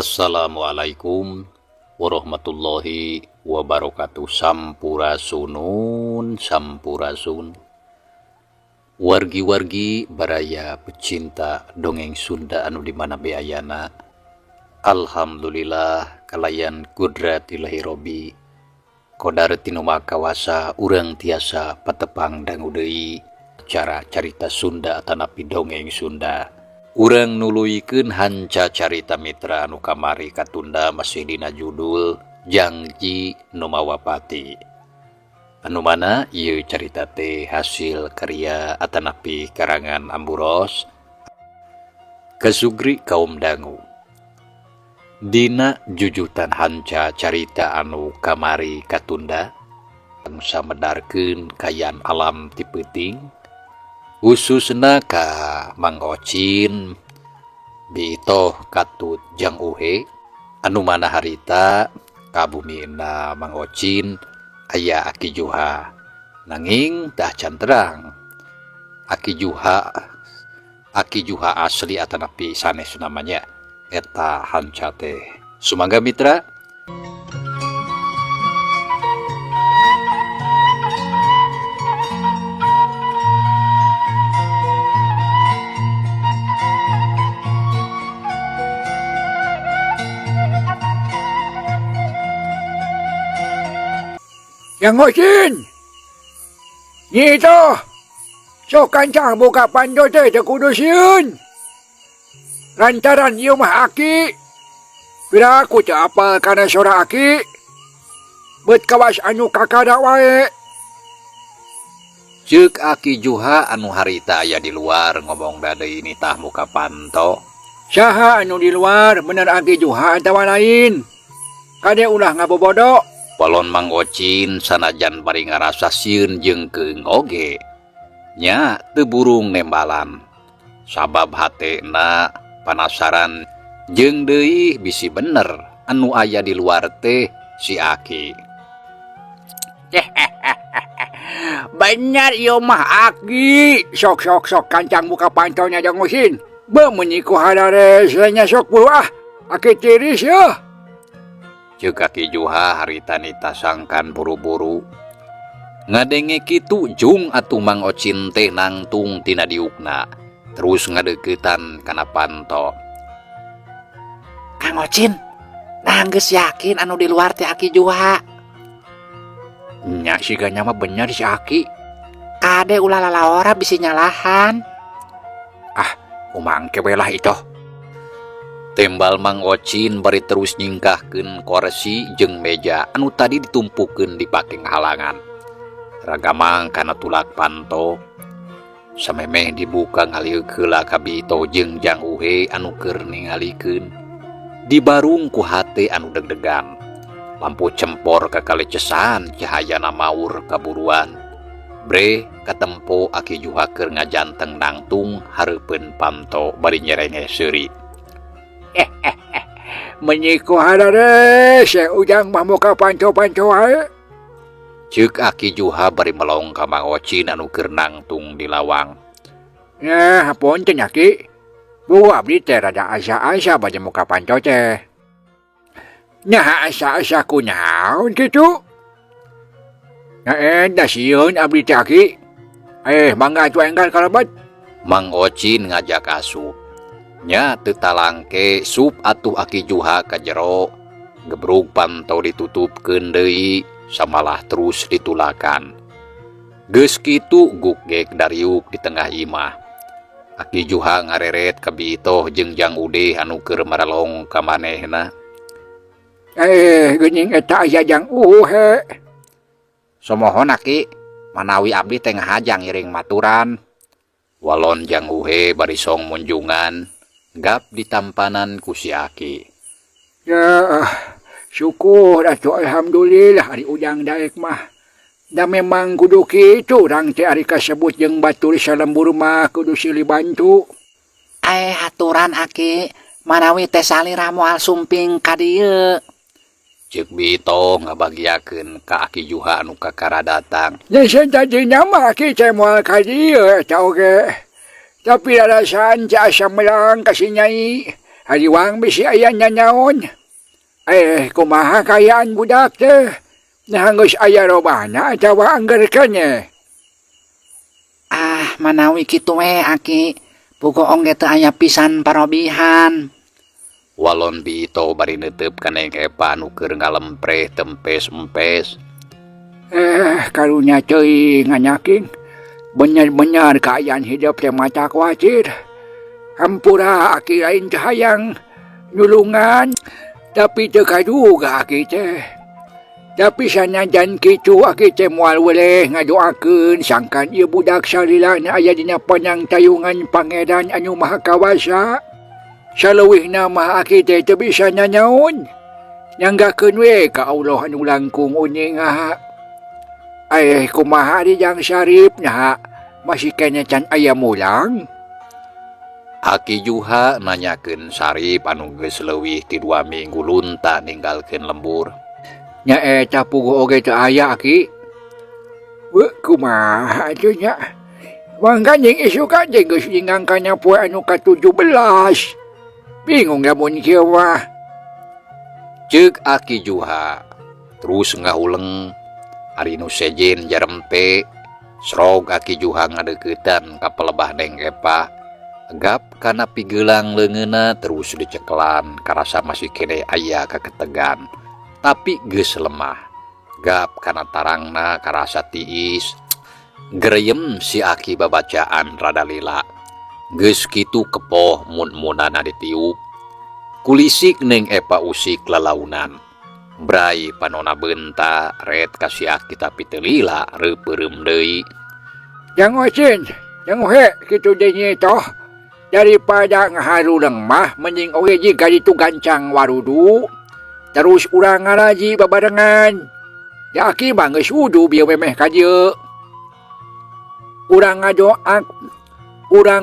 Assalamualaikum warahmatullahi wabarakatuh. Sampurasunun sampurasun. Wargi-wargi baraya pecinta dongeng Sunda anu di mana be ayana. Alhamdulillah kalayan kudratillahi robbi qodar ti nu maha kawasa urang tiasa patepang dangu deui cara carita Sunda atanapi dongeng Sunda. Urang nuluykeun hanca carita mitra anu kamari katunda masih dina judul Jangji Nu Mawa Pati. Anu mana ieu carita teh hasil karya atanapi karangan Amburos Kasugri kaum dangu. Dina jujutan hanca carita anu kamari katunda bangsa medarkeun kaayaan alam ti peuting khususna ka Mang Ocin Biitoh katut Jang Uhe anu mana harita ka bumina Mang Ocin aya Aki Juha nanging tah can terang Aki Juha asli atanapi sanes namanya eta hanca teh. Sumangga, mitra. Jang Ocin. Nyi Itoh. Sok kancang buka panto teh, teu kudu sieun. Lantaran ieu mah Aki. Piraku teu apal kana sora Aki. Beut kawas anu kakara wae. Ceuk Aki Juha anu harita aya di luar ngomong deui nitah muka panto. Saha anu di luar, bener Aki Juha atawa lain? Kade, ulah ngabobodo. Walon Mang Ocin sanajan bari ngarasa sieun jeung keung oge nya teu burung nembalan sabab hatena panasaran jeung deui bisi bener anu aya di luar teh si Aki. Bener ieu mah Aki. Sok, sok, sok kancang buka pantonya, Jang Ocin. Be meuni ku hararesenya, sok buru ah. Aki tiris ya. Ceuk Aki Juha harita nitah sangkan buru-buru. Ngadenge kitu jung atuh Mang Ocin teh nangtung tina diukna terus ngadeuketan kana panto. Kang Ocin, nah geus yakin anu di luar teh Aki Juha? Nya, sigana mah bener si Aki. Kade, ulah lalawora, bisi nyalahan. Ah, kumaha engke we lah itu. Tembal Mang Ocin bari terus nyingkahkeun korsi jeung meja anu tadi ditumpukeun dipake ngahalangan. Ragamang kana tulak panto. Samemeh dibuka ngaliuk heula ka Biito jeung Jang Uhe anu keur ningalikeun. Dibarung ku hate anu deg-degan. Lampu cempor kakalecesan, cahayana maur kaburuan. Bre katempo Aki Juha keur ngajanteng nangtung hareupeun panto bari nyerenge seuri. Meuni ku harares ujang mah muka panto-panto wae. Ceuk Aki Juha bari melong ka Mang Ocin anu keur nangtung di lawang. Nah, punten, Aki. Bu abdi teh rada asa-asa bade muka panto teh. Nah, asa-asa kunaon kitu? Nah, da sieun abdi teh, Aki. Eh, mangga atuh enggal kalebet. Mang Ocin ngajak asup. Nya teu talangke sup atuh Aki Juha ka jero. Gebrug panto ditutupkeun deui samalah terus ditulakan. Geus kitu gugek dariuk di tengah imah. Aki Juha ngareret ka Biitoh jeung Jang Udeh anu keur maralong ka manehna. Eh, geuning eta aya Jang Uhe. Sumuhun, Aki, manawi abdi teh ngahajang ngiring maturan. Walon Jang Uhe bari song munjungan gap ditampanan ku si Aki. Ya, syukur atuh, alhamdulillah ari ujang daek mah. Da memang kudu kitu urang teh, ari kasebut jeung batur salembur mah kudu silih bantu. Eh, haturan, Aki, manawi teh salira moal sumping ka dieu. Ceuk Biitoh ngabagiakeun ka Aki Juha anu kakara datang. Nya tadinya mah Aki teh moal ka dieu eta oge. Tapi rarasaan teh asa melang ka si Nyai. Hariwang bisi aya nyanyaon. Eh, kumaha kaayaan budak teh? Nah geus aya robahna atawa angger keneh? Ah, manawi kitu we Aki. Puguh oge teu aya pisan parobihan. Walon Bito bari neuteup ka Neng Epa anu keur ngalempreh tempes-empes. Eh, karunya teuing anyaking. Bener-bener kaayaan hidup teh mata kuatir. Hampura aki lain teu hayang nulungan, tapi teu kaduga aki teh. Tapi sanajan kitu aki teh moal weleh ngadoakeun sangkan ieu budak salilana aya dina panangtayungan Pangeran anu Maha Kawasa. Saleuwihna mah aki teh teu bisa nanaon. Nyanggakeun we ka Allah anu langkung uninga. Eh, kumaha ari Jang Sarip naha masih keneh can aya mulang? Aki Juha nanyakeun Sarip anu geus leuwih ti 2 minggu lunta ninggalkeun lembur. Nya eta puguh oge teu aya aki. Weuh kumaha atuh nya. Mangkaning isukan teh geus ninggang kana poe anu ka-17. Bingung lamun kieu mah. Ceuk Aki Juha terus ngahuleng ari nu sejen jarempe srog Aki Juha ngadeuketan ka pelebah Neng Epa. Gap kana pigelang leungeunna terus dicekelan karasa masih keneh aya kaketegan tapi geus lemah. Gap kana tarangna karasa tiis. Gereyem si Aki babacaan rada lila. Geus kitu kepoh mun-munana ditiup. Kulisik Neng Epa usik lalaunan. Bray panona beunta ret ka si Aki tapi teu lila reupeureum deui. Jang Ocin, jang Ohe kitu deui nya toh. Daripada ngaharuleng mah mending oge jiga ditu gancang warudu. Terus urang ngaraji babarengan. Da Aki mah geus wudu bieu memeh ka dieu. Urang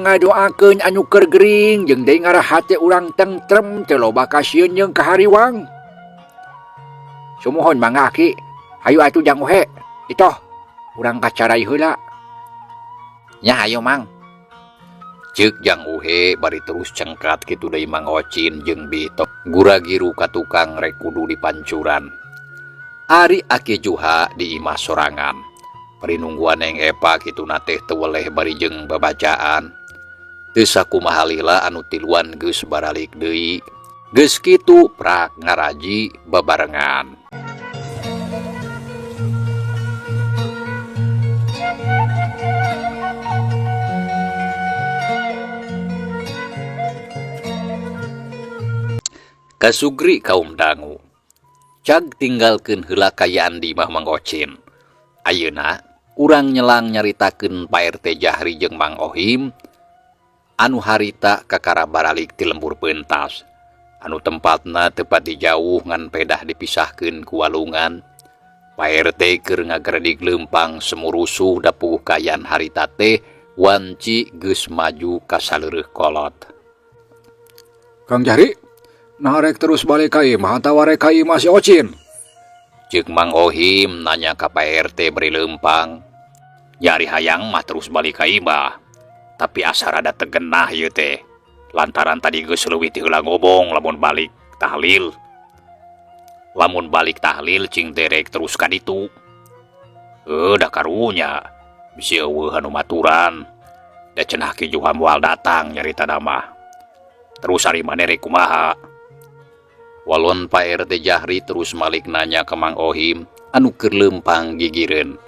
ngadoakeun anu keur gering jeung deui ngarah hate urang tentrem teu loba kasieun jeung kahariwang. Sumuhun mangga Aki, hayu atuh Jang Ohe. Itoh, urang kacarai heula. Nya hayu Mang. Ceuk Jang Uhe bari terus cengkat kitu deui Mang Ocin jeung Bito. Gura-giru ka tukang rek kudu dipancuran. Ari Aki Juha di imah sorangan. Bari nungguan Neng Epa kituna teh teu weleh bari jeung babacaan. Teu sakumaha lila anu tiluan geus baralik deui. Geus kitu prak ngaraji babarengan. Kasugri kaum dangu. Cag tinggalkeun heula kayaan di imah Mang Ocin. Ayeuna urang nyelang nyaritakeun Pak RT Jahri jeung Mang Ohim anu harita kakara baralik ti lembur pentas. Anu tempatna teu pati jauh ngan pedah dipisahkeun ku walungan. Pak RT keur ngageredig leumpang semurusuh dapuh kayan harita teh wanci geus maju ka saleureut kolot. Kang Jahri, nah rek terus balik ka imah atawa rek ka imah si Ocin? Ceuk Mang Ohim nanya ka Pak RT beri leumpang. Nyari hayang mah terus balik ka imah. Tapi asa rada tegenah ieu teh. Lantaran tadi geus leuwih ti heula ngobong lamun balik tahlil. Lamun balik tahlil cing derek terus ka ditu. Dah karunya bisi eueuh anu maturan. Da cenah Ki Juha moal datang nyarita mah. Terus ari maneh rek kumaha? Walon Pak RT Jahri terus malik nanya ke Mang Ohim anu keur leumpang gigireun.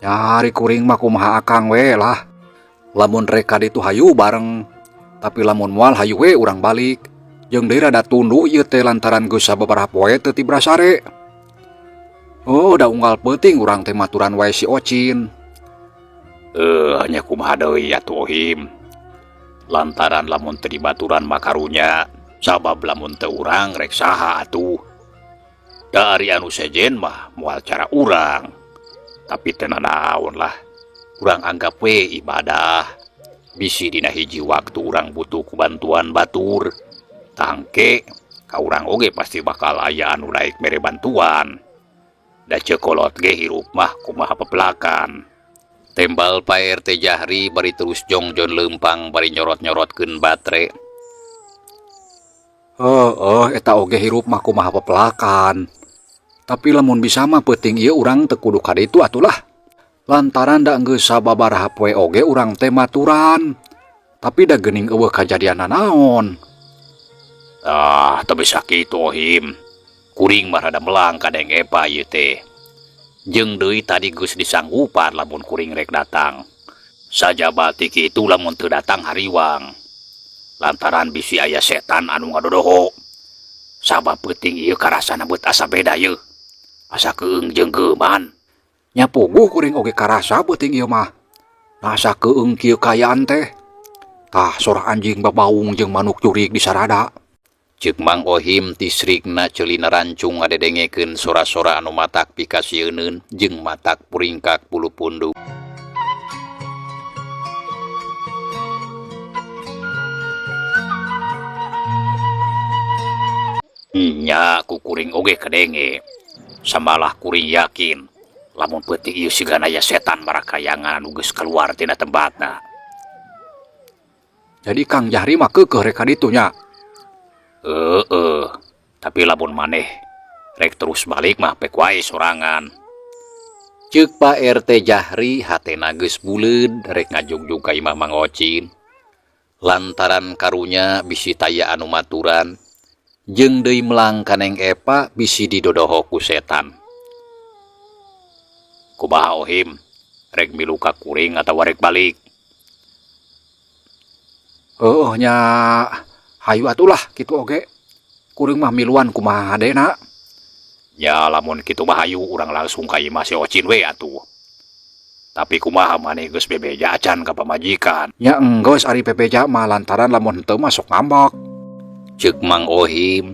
Nyari kuring mah kumaha akang we lah. Lamun rek ka ditu hayu bareng. Tapi lamun moal hayu we urang balik. Jeung deui rada tunduh ieu teh lantaran geus sababaraha poe teu tibra sare. Oh, da unggal peuting urang teh maturan wae si Ocin. Nya kumaha deui atuh Ohim. Lantaran lamun teu dibaturan mah karunya. Sabab lamun teu urang rek saha atuh. Da ari anu sejen mah moal cara urang. Tapi teu nanaon lah. Urang anggap we ibadah. Bisi dina hiji waktu urang butuh ku bantuan batur. Tangke ka urang oge pasti bakal aya anu naik mere bantuan. Da ceuk kolot ge hirup mah kumaha pepelakan. Tembal Pak RT Jahri bari terus jongjon leumpang bari nyorot-nyorotkeun batre. Heueuh eta oge hirup mah kumaha pepelakan. Tapi lamun bisa mah peuting ieu urang teu kudu ka ditu atuh lah. Lantaran da geus sababaraha poe oge urang teh maturan. Tapi da geuning eueuh kajadian nanaon. Ah, teu bisa kitu Ohim. Kuring mah rada melang ka Neng Epa ieu teh. Jeung deui tadi geus disanggupan lamun kuring rek datang. Sajaba ti kitu lamun teu datang hariwang. Lantaran bisi aya setan anu ngadodoho. Sabab peuting ieu karasana beut asa beda yeuh. Asa keung jeung geuman. Nya puguh kuring oge karasa peuting ieu mah. Nah asa keung kieu kaayaan teh. Tah sora anjing babaung jeung manuk jurig disarada. Ceuk Mang Ohim tisrikna ceulina rancung ngadedengekeun sora-sora anu matak pikasieuneun jeung matak puringkak bulu punduk. Nya ku kuring oge kadenge. Samalah kuring yakin lamun peuting ieu sigana aya setan marakayangan anu geus kaluar tina tempatna. Jadi Kang Jahri mah keukeuh rek ka ditu nya. Heeh, tapi lamun maneh rek terus balik mah pek wae sorangan. Ceuk Pak RT Jahri hatena geus buleud rek ngajugjug ka imah Mang Ocin. Lantaran karunya bisi taya anu maturan jeung deui melang ka Neng Epa bisi didodoho ku setan. Kumaha Ohim, rek milu ka kuring atawa rek balik? Heueuh nya hayu atuh lah kitu oge. Kuring mah miluan kumaha hadena. Nya lamun kitu mah hayu urang langsung ka imah si Ocin we atuh. Tapi kumaha maneh geus bebeja acan ka pamajikan? Nya enggeus ari bebeja mah lantaran lamun henteu mah sok ngambek. Ceuk Mang Ohim,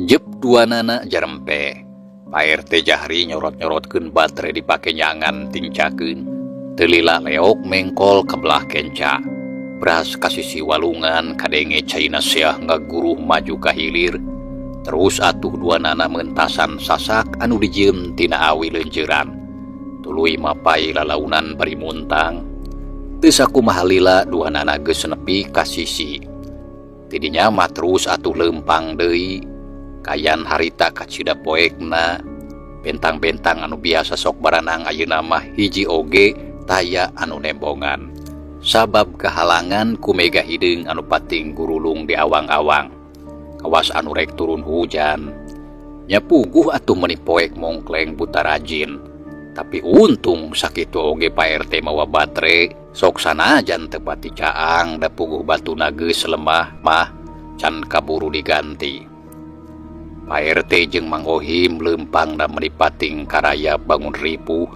jep duanana jarempe. Pak RT Jahri nyorot-nyorotkeun batere dipake nyangan tingcakeun. Teu lila leok mengkol ka belah kenca. Bras ka sisi walungan kadenge caina seah ngaguruh maju ka hilir. Terus atuh duanana mentasan sasak anu dijieun tina awi leunjeuran. Tuluy mapai lalaunan bari muntang. Teu sakumaha lila duanana geus nepi ka sisi. Tidinya mah terus atuh leumpang deui. Kayan harita kacida poekna. Bentang-bentang anu biasa sok baranang ayeuna mah hiji oge taya anu nembongan. Sabab kahalangan ku mega hideung anu pating gurulung di awang-awang. Kawas anu rek turun hujan. Nya puguh atuh meuni poek mongkleng buta rajin. Tapi untung sakitu oge Pak RT mawa batre, sok sanajan teu pati caang da puguh batuna geus lemah mah can kaburu diganti. Pak RT jeung Mang Ohim leumpangna meuni pating karaya bangun ripuh.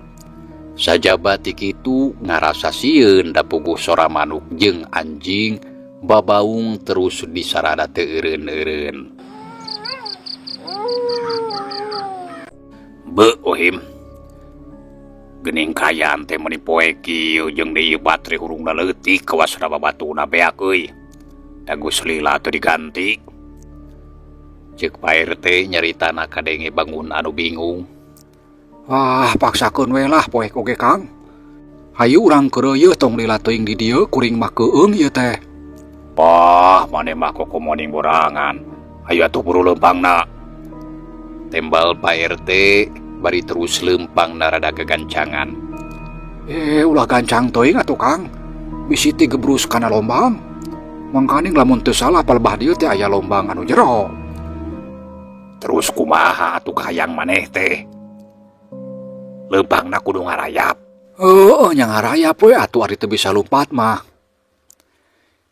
Sajaba ti kitu ngarasa sieun da puguh sora manuk jeung anjing babaung terus disarada teu eureun-eureun. Beuh Ohim. Geuning kaayaan teh meuni poek kieu jeung deui batre hurungna leutik kawasna babatuna beak euy. Da geus lila teu diganti. Ceuk Pak RT nyaritana kadenge bangun anu bingung. Ah, paksakeun we lah poek oge Kang. Hayu urang keureuy tong lila teuing di dieu kuring mah keueung ieu teh. Wah, maneh mah kokomoning borangan. Hayu atuh buru leumpangna. Tembal Pak RT bari terus leumpangna rada gagancangan. Ulah gancang teuing atuh Kang. Bisi ti gebrus kana lombang. Mangkaning lamun teu salah palebah dieu teh aya lombang anu jero. Terus kumaha atuh kahayang maneh teh? Leumpangna kudu ngarayap. Heueuh nya ngarayap we atuh ari teu bisa lumpat mah.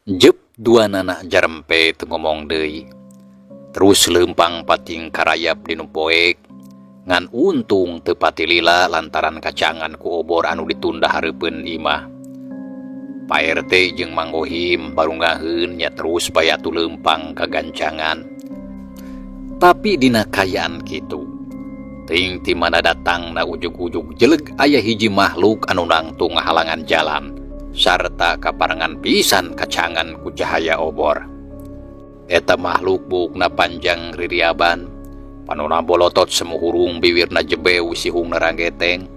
Jep duanana jarempe teu ngomong deui. Terus leumpang pating karayap dinu poek. Ngan untung teu pati lila lantaran kacangan ku obor anu ditunda hareupeun imah. Pak RT jeung Mang Ohim barungaheun nya terus bae atuh leumpang kagancangan. Tapi dina kaayaan kitu, teuing ti mana datangna ujug-ujug jeleg aya hiji makhluk anu nangtung ngahalangan jalan sarta kaparengan pisan kacangan ku cahaya obor. Eta makhluk buukna panjang ririaban, panona bolotot semu hurung biwirna jebeu sihungna ranggeteng,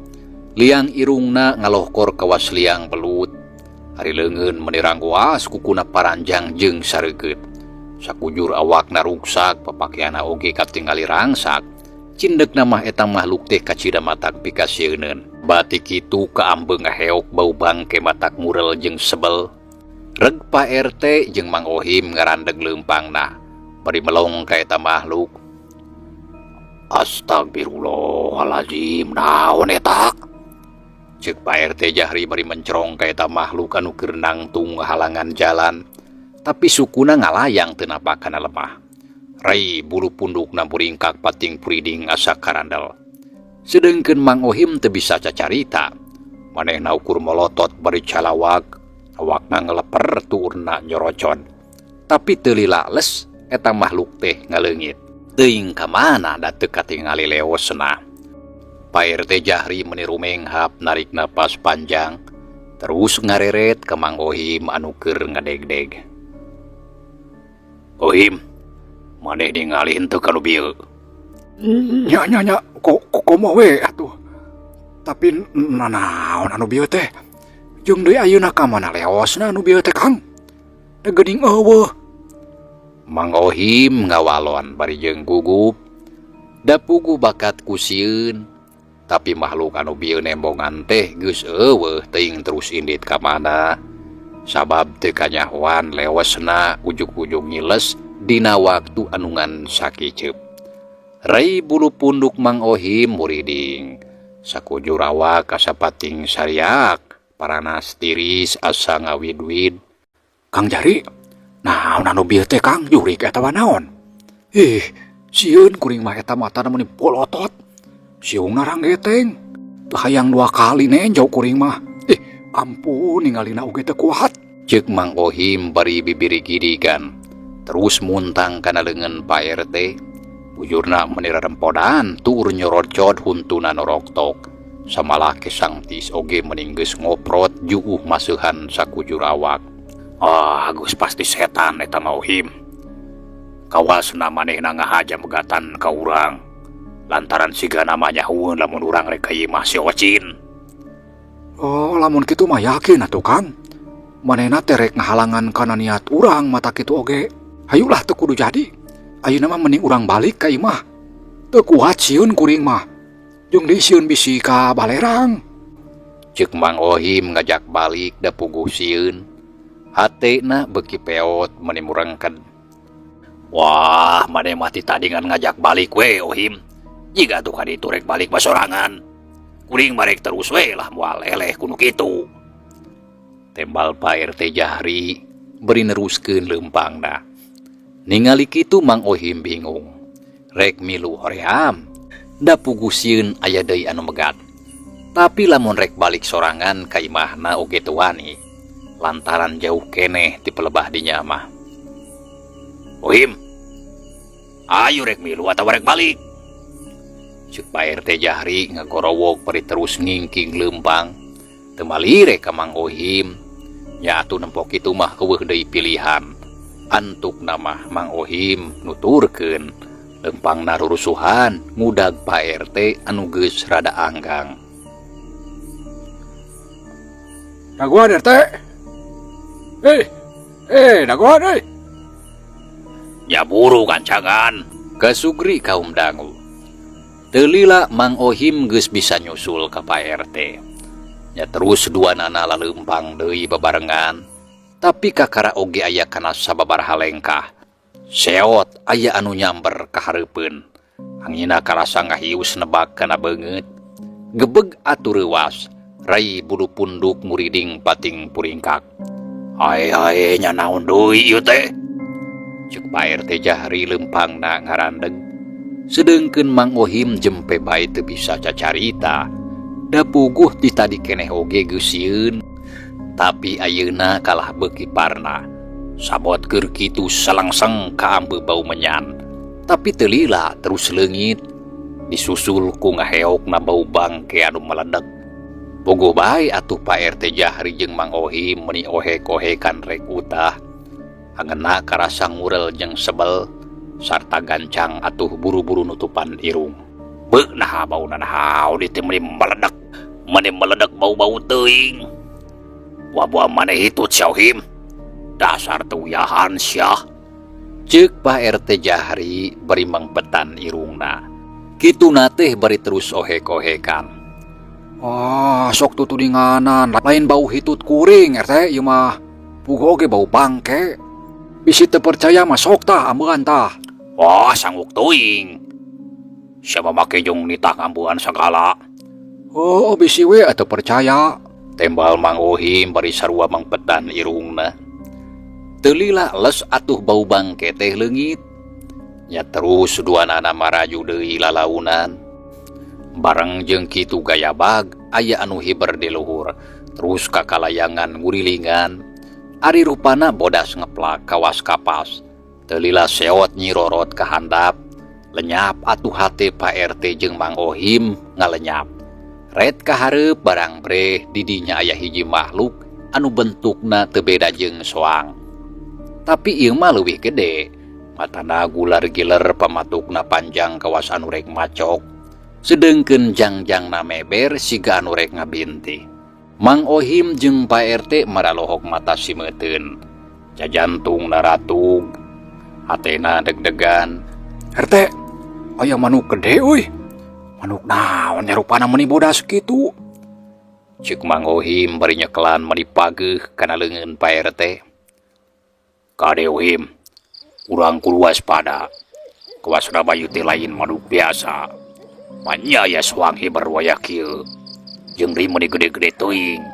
liang irungna ngalohkor kawas liang belut, ari leungeun meuni ranggoas kukuna paranjang jeung sareukeut. Sakujur awakna ruksak, papakeanna oge katingali rangsak. Cindekna mah eta makhluk teh kacida matak pikasieuneun. Bati kitu kaambeu ngaheok bau bangke matak murel jeung sebel. Reg Pak RT jeung Mang Ohim ngarandeg leumpangna bari melong ka eta makhluk. Astagfirullahalazim, naon eta? Ceuk Pak RT Jahri bari mencerong ka eta makhluk anu keur nangtung halangan jalan. Tapi sukuna ngalayang teu napak kana lemah. Rai bulu pundukna muringkak pating puriding asa karandel. Sedengkeun Mang Ohim teu bisa cacarita. Manehna ukur molotot bari calawak, awakna ngeleper tuurna nyorocon. Tapi teu lila les eta makhluk teh ngaleungit. Teuing ka mana da teu katingali leosna. Pak RT Jahri meni rumenghap narik napas panjang, terus ngareret ka Mang Ohim anu keur ngadegdeg. Ohim, maneh ningali henteu ka nu bieu? Nya nya nya, komo we atuh. Tapi nanaon anu bieu teh? Jeung deui ayeuna ka mana leosna anu bieu teh, Kang? Da geuning eueuh. Mang Ohim ngawalon bari jeung gugup. Da puguh bakat ku sieun. Tapi makhluk anu bieu nembongan teh geus eueuh teuing terus indit ka mana. Sabab teu kanyahoan lewesna ujug-ujug nyiles dina waktu anu ngan sakiceup. Rai bulu punduk Mang Ohim muriding. Sakujur awak asa pating sariak, paranas tiris asa ngawid-wid. Kang Jari, naon anu bieu teh Kang? Jurik eta naon? Ih, sieun kuring mah eta matana meuni bolotot. Siungna ranggeteng. Teu hayang dua kali nenjo kuring mah. Ih, ampun ningalina oge teu kuat. Ceuk Mang Ohim bari bibiri gidigan. Terus muntang kana leungeun Pak RT. Bujurna meuni rarempodan tuur nyorocod huntuna noroktok. Samalah kesang tis oge meni geus ngoprot juuh maseuhan sakujur awak. Ah, geus pasti setan eta mah Ohim. Kawasna manehna ngahaja megatan ka urang. Lantaran sigana mah nyahueun lamun urang rek ka ieu mah si Ocin. Oh, lamun kitu mah yakin atuh Kang. Manehna teh rek ngahalangan kana niat urang mata kitu oge. Hayulah teu kudu jadi. Ayeuna mah mending urang balik ka imah. Teu kuat sieun kuring mah. Jeung deui sieun bisi ka balerang. Ceuk Mang Ohim ngajak balik da puguh sieun. Hatena beuki peot meuni murengked. Wah, maneh mah ti tadi ngan ngajak balik we Ohim. Jiga tuh ka ditu rek balik basorangan. Kuring mah rek terus we lah moal eleh kudu kitu. Tembal Pak RT Jahri beri neruskeun leumpangna. Ningali kitu Mang Ohim bingung. Rek milu hoream. Da puguh sieun aya deui anu megat. Tapi lamun rek balik sorangan ka imahna oge teu wani. Lantaran jauh keneh ti pelebah dinya mah. Ohim, ayo rek milu atawa rek balik. Ceuk Pak RT Jahri ngagorowok bari terus ngingking leumpang. Teu malire ka Mang Ohim. Nya atuh nempo kitu mah eueuh deui pilihan. Antukna mah Mang Ohim nuturkeun leumpangna rurusuhan ngudag Pak RT anu geus rada anggang. Dagoan RT. Dagoan euy. Nya buru gancangan. Kasugri kaum dangu. Teu lila Mang Ohim geus bisa nyusul ka Pak RT. Nya terus duanana laleumpang deui babarengan. Tapi kakara oge aya kana sababaraha lengkah. Seot aya anu nyamber ka hareupeun. Angina karasa ngahius nebak kana beungeut. Gebeg atuh reuwas. Rai bulu punduk muriding pating puringkak. Ae ae nya naon deui ieu teh? Ceuk Pak RT Jahri leumpangna ngarandeg. Sedengkeun Mang Ohim jempe bae teu bisa cacarita. Da puguh ti tadi keneh oge geus sieun. Tapi ayeuna kalah beuki parna. Sabot keur kitu salangseng kaambeu bau menyan. Tapi teu lila terus leungit. Disusul ku ngaheokna bau bangke anu meledek. Bogoh bae atuh Pak RT Jahri jeung Mang Ohim meuni ohek-ohekan rek utah. Angeuna karasa ngurel jeung sebel sarta gancang atuh buru-buru nutupan irung. Beuh naha bauna naha di teh meuni meledek. Meuni meledek bau-bau teuing. Buah-buah maneh hitut sia Ohim. Dasar teu uyahan sia. Ceuk Pak RT Jahri bari mangpetan irungna. Kituna teh bari terus ohek-ohekan. Ah, sok tutudinganan, lain bau hitut kuring RT ieu mah. Puguh oge bau bangke. Bisi teu percaya mah sok tah ambean tah. Wah, sanggup teuing. Siapa make jeung nitah ngambean sagala. Oh, bisi we atuh percaya. Tembal Mang Ohim bari sarua mangpetan irungna. Teu lila les atuh bau bangke teh leungit. Nya terus duanana maraju deui lalaunan. Bareng jeung kitu gayabag aya anu hiber di luhur. Terus kakalayangan ngurilingan. Ari rupana bodas ngeplak kawas kapas. Teu lila seot nyirorot ka handap. Lenyap atuh hate Pak RT jeung Mang Ohim ngalenyap. Ret kahareup barang breh didinya aya hiji makhluk anu bentukna teu beda jeung soang. Tapi ieu mah leuwih gede. Matana gular giler, pamatukna panjang kawas anu rek macok. Sedengkeun jangjangna meber siga anu rek ngabintih. Mang Ohim jeung Pak RT maralohok mata simeuteun. Jajantungna ratug, hatena deg-degan. RT, aya manuk gede euy. Manuk naon nya rupana meuni bodas kitu? Ceuk Mang Ohim bari nyekelan meuni pageuh kana leungeun Pak RT. Kade Ohim, urang kudu waspada. Kawasna bayu teh lain manuk biasa. Manya aya soang hiber wayah kieu. Jeung deui meuni gede-gede teuing.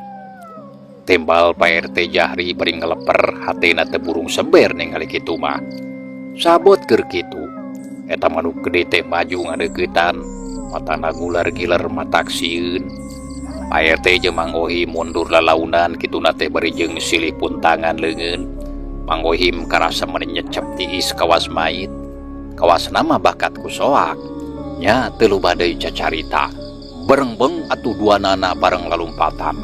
Tembal Pak RT Jahri bari ngeleper hatena teh burung seber ningali kitu mah. Sabot keur kitu. Eta manuk gede teh maju ngadeuketan, matana gular giler matak sieun. Pak RT jeung Mang Ohim mundur lalaunan kituna teh bari jeung silih puntangan leungeun. Mang Ohim karasa meuni nyecep tiis kawas mait. Kawasna mah bakat ku soak. Nya teu loba deui cacarita. Berengbeng atuh duanana bareng lalumpatan.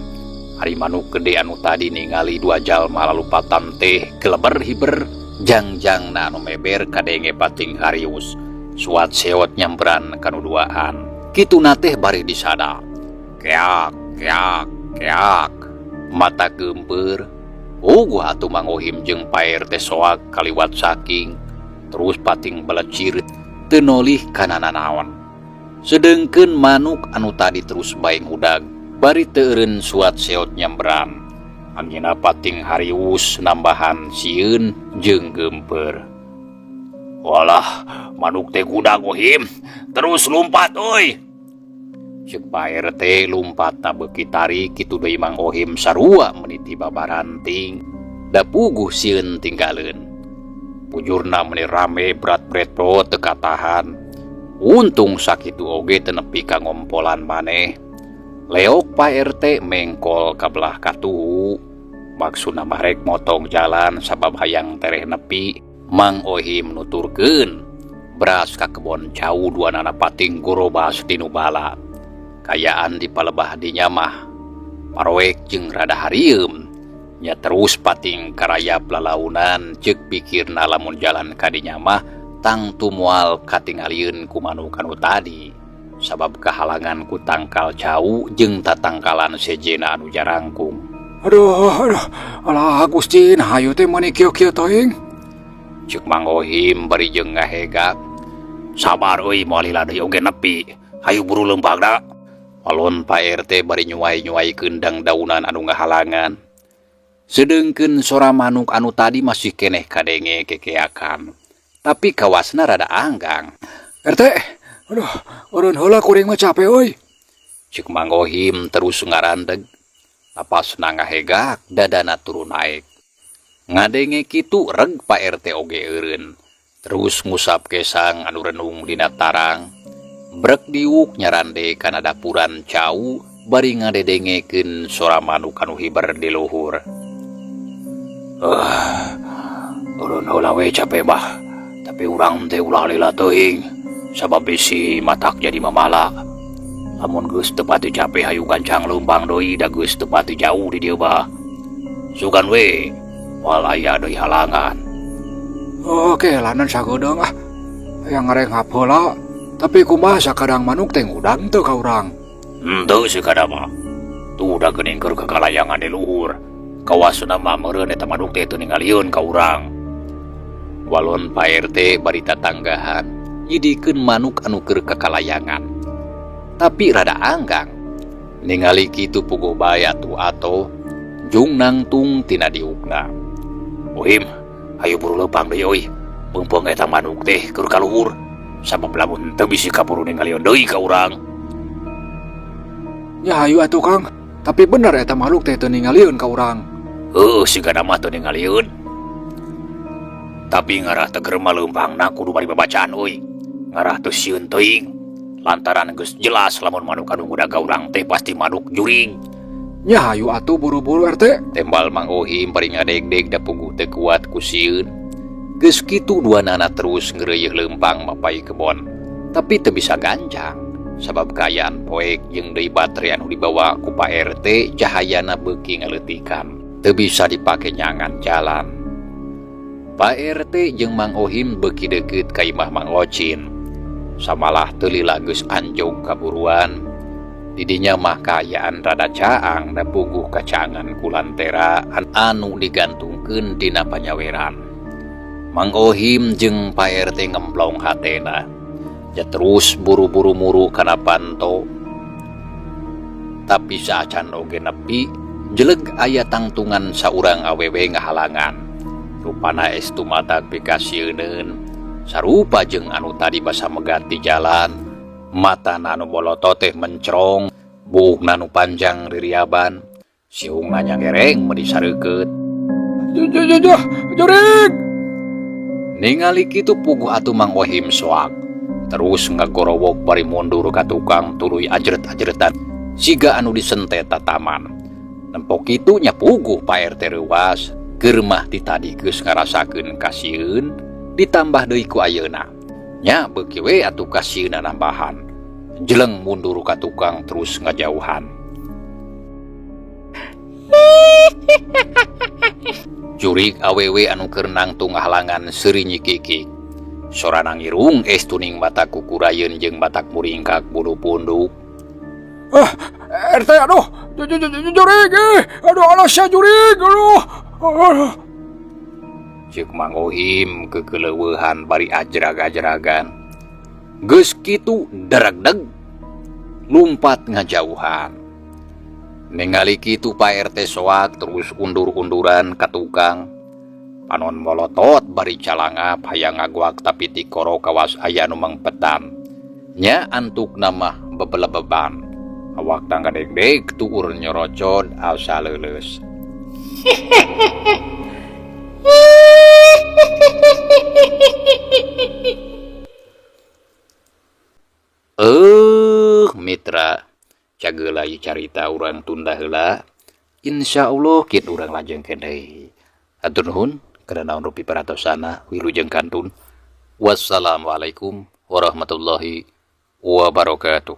Ari manuk gede anu tadi ningali dua jalma lalumpatan teh geleber hiber, jangjangna anu meber kadenge pating harius. Suat seot nyamperan kanu duaan. Kituna teh bari disada. Keak, keak, keak. Mata geumpeur. Uguh atuh Mang Ohim jeung Pak RT soak kaliwat saking. Terus pating belecir teu nolih kana nanaon. Sedengkeun manuk anu tadi terus bae ngudag, bari teu eureun suat seot nyamberan. Angina pating harius nambahan sieun jeung geumpeur. Walah, manuk teh gudag Ohim, terus lumpat euy. Ceuk Pak RT lumpat na beuki tarik kitu deui Mang Ohim sarua meuni tiba baranting. Da puguh sieun tinggaleun. Bujurna meuni rame berat-berat teu katahan. Untung sakitu oge teu nepi ka ngompolan maneh. Leok Pak RT mengkol ka belah katuhu. Maksudna mah rek motong jalan sabab hayang tereh nepi. Mang Ohim nuturkeun beras ka kebon cau duanana pating gorobas dinu bala. Kayaan di palebah dinya mah paroek jeung rada harieum. Nya terus pating karayap lalaunan ceuk pikirna lamun jalan ka dinya mah tangtu moal katingalieun ku manuk anu tadi. Sabab kahalangan ku tangkal cau jeung tatangkalan sejena anu jarangkung. Aduh, aduh, alah Gusti, nah hayu teh meuni kieu-kieu teuing. Ceuk Mang Ohim bari jeung ngahegak. Sabar euy moal lila deui oge nepi. Hayu buru leumpangna. Walon Pak RT bari nyuai-nyuaikeun dangdaunan anu ngahalangan. Sedengkeun sora manuk anu tadi masih keneh kadenge kekeakan. Tapi kawasna rada anggang. RT, aduh, eureun heula kuring mah capek euy. Ceuk Mang Ohim terus ngarandeg. Napasna ngahegak, dadana turun naek. Ngadenge kitu reg Pak RT oge eureun. Terus ngusap kesang anu renung dina tarang. Brek diuk nyarande kana dapuran cau bari ngadedengekeun sora manuk anu hiber di luhur. Eureun heula we capek mah. Tapi urang teh ulah lila teuing sabab bisi matak jadi mamala. Lamun geus teu pati capek hayu gancang leumpang deui da geus teu pati jauh di dieu mah. Sugan we moal aya deui halangan. Oke, lanan sagedeung ah. Hayang ngarengap heula. Tapi kumaha sakadang manuk teh ngudang teu ka urang? Henteu sakadang mah. Tuh da geuning keur kakalayangan di luhur. Kawasna mah meureun eta manuk teh teu ningalieun ka urang. Walon Pak RT bari tatanggahan nyidikeun manuk anu keur kakalayangan. Tapi rada anggang. Ningali kitu puguh bae atuh atoh jung nangtung tina diukna. Ohim, hayu buru leumpang deui euy. Peungpeung eta manuk teh keur ka luhur. Sabab lamun teu bisi kaburu ningalieun deui ka urang. Nya hayu atuh Kang, tapi bener eta makhluk teh teu ningalieun ka urang. Heueuh sigana mah teu ningalieun. Tapi ngarah teger mah leumpangna kudu bari babacaan euy. Ngarah teu sieun teuing. Lantaran geus jelas lamun manuk anu ngudag ka urang teh pasti manuk jurig. Nya hayu atuh buru-buru RT. Tembal Mang Ohim bari ngadegdeg da puguh teu kuat ku sieun. Geus kitu duanana terus ngreuyeuh leumpang mapay kebon. Tapi teu bisa gancang sabab kaayaan poek jeung deui baterai anu dibawa ku Pak RT cahayana beuki ngaleutikan. Teu bisa dipake nyangan jalan. Pak RT jeung Mang Ohim beuki deukeut ka imah Mang Ocin. Samalah teu lila geus anjog kaburuan. Didinya mah kaayaan rada caang da puguh kacaangan ku lantera anu digantungkeun dina panyaweran. Mang Ohim jeung Pak RT ngemplong hatena. Ja terus buru-buru muru kana panto. Tapi saacan oge nepi, jeleg aya tangtungan saurang awewe ngahalangan. Rupana estu matak pikasieuneun. Sarupa jeung anu tadi basa megat di jalan. Matana anu bolotot teh mencrong, buukna nu panjang ririaban, siungna nyangereng meuni sareukeut. Jurig! Ningali kitu puguh atuh Mang Ohim soak. Terus ngagorowok bari mundur ka tukang tuluy ajret-ajretan siga anu disentet tataman. Nempo kitu nya puguh Pak RT reuwas, keur mah ti tadi geus ngarasakeun kasieun ditambah deui ku ayeuna. Nya beuki we atuh kasieunna nambahan. Jeleng mundur ka tukang terus ngajauhan. Jurig awewe anu keur nangtung halangan seuri nyikikik. Sorana ngirung estu ning mata kukurayeun jeung matak muringkak bulu punduk. Ah, RT aduh, jurig eh. Aduh alasya jurig, aduh. Aduh. Ceuk Mang Ohim kekeleuweuhan bari ajrag-ajragan. Geus kitu deregdeg lumpat ngajauhan. Ningali kitu Pak RT soak terus undur-unduran ka tukang. Panon molotot bari calangap hayang ngaguak tapi tikoro kawas aya nu mangpetan. Nya antukna mah bebelebeban. Awak tangga degdeg tuur nyorocod asa leuleus. Mitra, cageula ieu carita urang tunda heula. Insyaallah kitu urang lajengkeun deui. Hatur nuhun kana naon rupi paratosana wilujeng kantun. Wassalamualaikum warahmatullahi wabarakatuh.